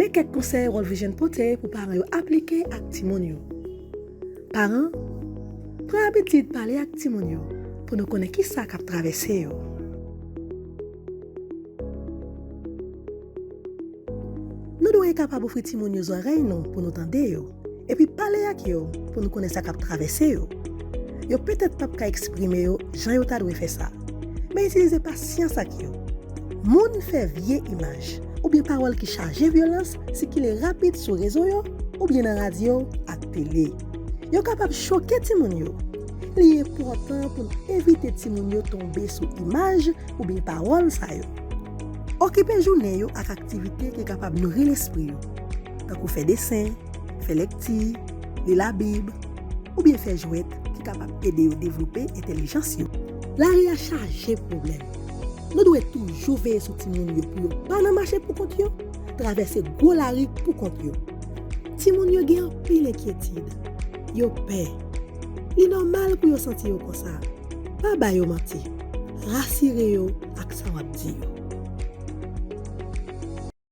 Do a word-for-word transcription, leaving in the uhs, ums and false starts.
Gen kèk konsèy World Vision pote pou paran yo aplike ak timoun yo. Paran, pran abitid pale ak timoun yo pou nou konnen kisa k ap travèse yo. Nou dwe kapab ofri timoun yo zòrèy nou pou nou tande yo, epi pale ak yo pou nou konnen sa k ap travèse yo. Yo petèt p ap ka eksprime yo jan yo ta dwe fè sa, men itilize pasyans ak yo. Moun fè vye imaj oubyen pawòl ki chaje vyolans sikile rapid sou rezo yo oubyen nan radyo ak tele. Yo kapab choke timoun yo. Li enpòtan pou n evite timoun yo tonbe sou imaj oubyen pawòl sa yo. Okipe jounen yo ak aktivite ki kapab nouri lespri yo, tankou fè desen, fè lekti, li Labib, oubyen fè jwèt ki kapab ede yo devlope entèlijans yo. Lari a chaje pwoblèm. Nou dwe toujou veye sou timoun yo pou yo pa nan mache poukont yo, travèse gwo lari poukont yo. Timoun yo gen anpil enkyetid. Yo pè. Li nòmal pou yo santi yo konsa. Pa ba yo manti. Rasire yo ak sa w ap di yo.